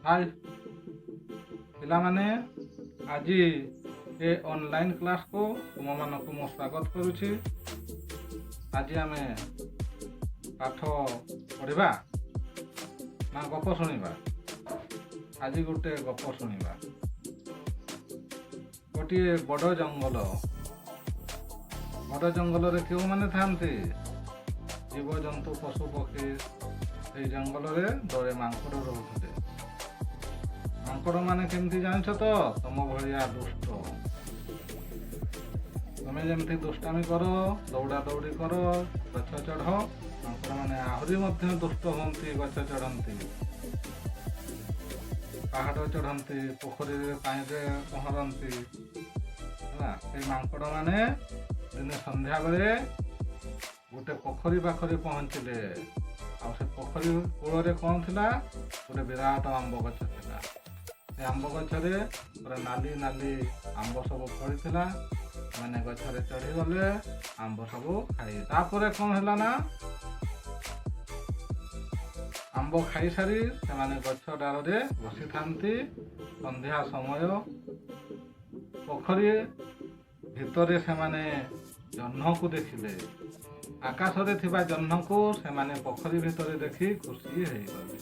High ପିଲାମାନେ, ଆଜି ଏ online କ୍ଲାସ୍କୁ ତୁମମାନଙ୍କୁ ମୁଁ ସ୍ୱାଗତ କରୁଛି। ଆଜି ଆମେ ପାଠ ପଢ଼ିବା ନା ଗପ ଶୁଣିବା? ଆଜି ଗୋଟେ ଗପ ଶୁଣିବା। ଗୋଟିଏ ବଡ଼ ଜଙ୍ଗଲ। ବଡ଼ ଜଙ୍ଗଲରେ କେଉଁମାନେ ଥାନ୍ତି? ଜୀବଜନ୍ତୁ, ପଶୁ ପକ୍ଷୀ। ସେଇ ଜଙ୍ଗଲରେ ଦଳେ ମାଙ୍କଡ଼ ରହୁଥିଲେ। ମାଙ୍କଡ଼ ମାନେ କେମିତି ଜାଣିଛ ତ? ତମ ଭଳିଆ ଦୁଷ୍ଟ। ତମେ ଯେମିତି ଦୁଷ୍ଟାମି କର, ଦୌଡ଼ା ଦୌଡ଼ି କର, ଗଛ ଚଢ଼, ମାଙ୍କଡ଼ ମାନେ ଆହୁରି ମଧ୍ୟ ଦୁଷ୍ଟ ହୁଅନ୍ତି। ଗଛ ଚଢ଼ନ୍ତି, ପାହାଡ଼ ଚଢ଼ନ୍ତି, ପୋଖରୀରେ ପାଣିରେ ପହଁରନ୍ତି, ହେଲା। ସେଇ ମାଙ୍କଡ଼ ମାନେ ଦିନେ ସନ୍ଧ୍ୟାବେଳେ ଗୋଟେ ପୋଖରୀ ପାଖରେ ପହଞ୍ଚିଲେ। ଆଉ ସେ ପୋଖରୀ କୂଳରେ କ'ଣ ଥିଲା? ଗୋଟେ ବିରାଟ ଆମ୍ବ ଗଛ ଥିଲା। ସେ ଆମ୍ବ ଗଛରେ ପୁରା ନାଲି ନାଲି ଆମ୍ବ ସବୁ ଫଳିଥିଲା। ସେମାନେ ଗଛରେ ଚଢ଼ିଗଲେ ଆମ୍ବ ସବୁ ଖାଇ। ତାପରେ କ'ଣ ହେଲା ନା, ଆମ୍ବ ଖାଇସାରି ସେମାନେ ଗଛ ଡାଳରେ ବସିଥାନ୍ତି। ସନ୍ଧ୍ୟା ସମୟ। ପୋଖରୀ ଭିତରେ ସେମାନେ ଜହ୍ନକୁ ଦେଖିଲେ। ଆକାଶରେ ଥିବା ଜହ୍ନକୁ ସେମାନେ ପୋଖରୀ ଭିତରେ ଦେଖି ଖୁସି ହେଇଗଲେ।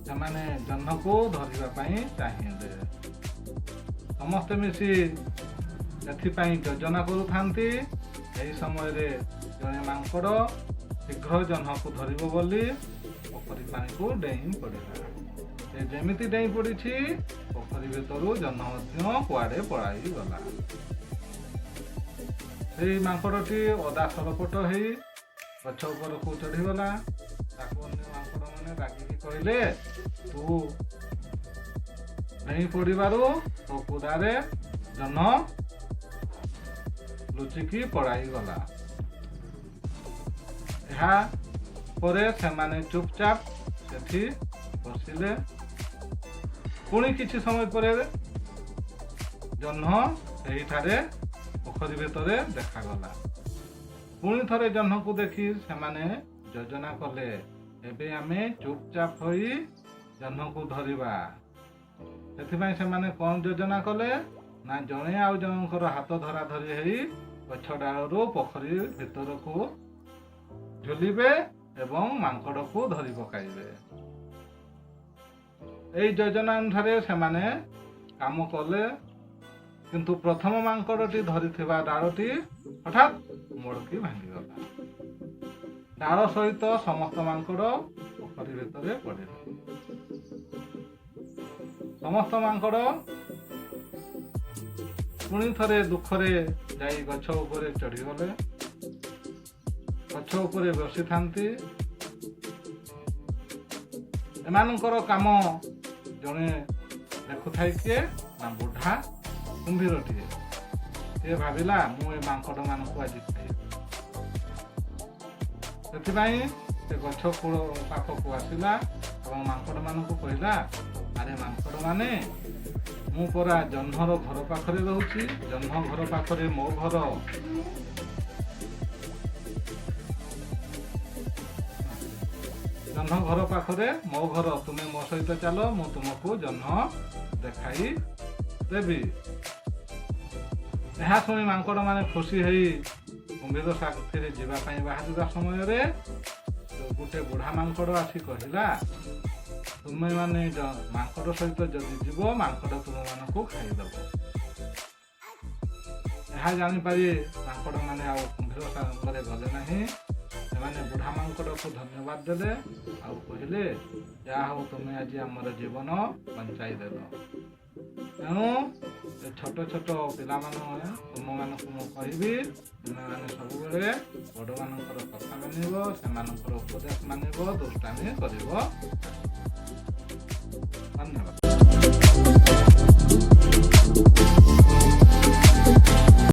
ସେମାନେ ଜହ୍ନକୁ ଧରିବା ପାଇଁ ଚାହିଁଲେ। ସମସ୍ତେ ମିଶି ଏଥିପାଇଁ ଯୋଜନା କରୁଥାନ୍ତି। ଏହି ସମୟରେ ଜଣେ ମାଙ୍କଡ଼ ଶୀଘ୍ର ଜହ୍ନକୁ ଧରିବ ବୋଲି ପୋଖରୀ ପାଣିକୁ ଡେଇଁ ପଡ଼ିଲା। ସେ ଯେମିତି ଡେଇଁ ପଡ଼ିଛି, ପୋଖରୀ ଭିତରୁ ଜହ୍ନ ମଧ୍ୟ କୁଆଡ଼େ ପଳାଇଗଲା। ସେଇ ମାଙ୍କଡ଼ଟି ଓଦା ସରପଟ ହେଇ ଗଛ ଉପରକୁ ଚଢ଼ିଗଲା। ତାକୁ ଅନ୍ୟ ମାଙ୍କଡ଼ମାନେ ରାଗିକି କହିଲେ, "ତୁ ଡେଇଁ ପଡ଼ିବାରୁ ତୋ କୁଦାରେ ଜହ୍ନ ଲୁଚିକି ପଳାଇଗଲା।" ଏହା ପରେ ସେମାନେ ଚୁପଚାପ ସେଠି ବସିଲେ। ପୁଣି କିଛି ସମୟ ପରେ ଜହ୍ନ ସେହିଠାରେ ପୋଖରୀ ଭିତରେ ଦେଖାଗଲା। ପୁଣି ଥରେ ଜହ୍ନକୁ ଦେଖି ସେମାନେ ଯୋଜନା କଲେ, ଏବେ ଆମେ ଚୁପଚାପ ହୋଇ ଜହ୍ନକୁ ଧରିବା। ସେଥିପାଇଁ ସେମାନେ କ'ଣ ଯୋଜନା କଲେ ନା, ଜଣେ ଆଉ ଜଣଙ୍କର ହାତ ଧରା ଧରି ହେଇ ଗଛ ଡାଳରୁ ପୋଖରୀ ଭିତରକୁ ଝୁଲିବେ ଏବଂ ମାଙ୍କଡ଼କୁ ଧରି ପକାଇବେ। ଏଇ ଯୋଜନା ଅନୁସାରେ ସେମାନେ କାମ କଲେ। କିନ୍ତୁ ପ୍ରଥମ ମାଙ୍କଡ଼ଟି ଧରିଥିବା ଡାଳଟି ହଠାତ୍ ମୋଡ଼କି ଭାଙ୍ଗିଗଲା। ଡାଳ ସହିତ ସମସ୍ତ ମାଙ୍କଡ଼ ପୋଖରୀ ଭିତରେ ପଡ଼ିଲେ। ସମସ୍ତ ମାଙ୍କଡ଼ ପୁଣି ଥରେ ଦୁଃଖରେ ଯାଇ ଗଛ ଉପରେ ଚଢ଼ିଗଲେ। ଗଛ ଉପରେ ବସିଥାନ୍ତି। ଏମାନଙ୍କର କାମ ଜଣେ ଦେଖୁଥାଏ। କିଏ ନା ବୁଢ଼ା କୁମ୍ଭୀରଟିଏ। ସିଏ ଭାବିଲା, ମୁଁ ଏ ମାଙ୍କଡ଼ମାନଙ୍କୁ ଆଜି ଖାଇବି। ସେଥିପାଇଁ ସେ ଗଛ କୂଳ ପାଖକୁ ଆସିଲା ଏବଂ ମାଙ୍କଡ଼ମାନଙ୍କୁ କହିଲା, "ଆରେ ମାଙ୍କଡ଼ମାନେ, ମୁଁ ପରା ଜହ୍ନର ଘର ପାଖରେ ରହୁଛି। ଜହ୍ନ ଘର ପାଖରେ ମୋ ଘର। ଜହ୍ନ ଘର ପାଖରେ ମୋ ଘର। ତୁମେ ମୋ ସହିତ ଚାଲ, ମୁଁ ତୁମକୁ ଜହ୍ନ ଦେଖାଇ ଦେବି।" ଏହା ଶୁଣି ମାଙ୍କଡ଼ମାନେ ଖୁସି ହେଇ କୁମ୍ଭୀର ସାଥିରେ ଯିବା ପାଇଁ ବାହାରିବା ସମୟରେ ଗୋଟେ ବୁଢ଼ା ମାଙ୍କଡ଼ ଆସି କହିଲା, "ତୁମେମାନେ ମାଙ୍କଡ଼ ସହିତ ଯଦି ଯିବ, ମାଙ୍କଡ଼ ତୁମମାନଙ୍କୁ ଖାଇଦେବ।" ଏହା ଜାଣିପାରି ମାଙ୍କଡ଼ମାନେ ଆଉ କୁମ୍ଭୀର ସାଙ୍ଗରେ ଗଲେ ନାହିଁ। ସେମାନେ ବୁଢ଼ା ମାଙ୍କଡ଼କୁ ଧନ୍ୟବାଦ ଦେଲେ ଆଉ କହିଲେ, "ଯାହା ହଉ, ତୁମେ ଆଜି ଆମର ଜୀବନ ବଞ୍ଚାଇ ଦେଲ।" ତେଣୁ ଏ ଛୋଟ ଛୋଟ ପିଲାମାନେ, ତୁମମାନଙ୍କୁ ମୁଁ କହିବି, ତୁମେମାନେ ସବୁବେଳେ ବଡ଼ମାନଙ୍କର କଥା ମାନିବ, ସେମାନଙ୍କର ଉପଦେଶ ମାନିବ, ଦୁଷ୍ଟାମି କରିବ। ଧନ୍ୟବାଦ।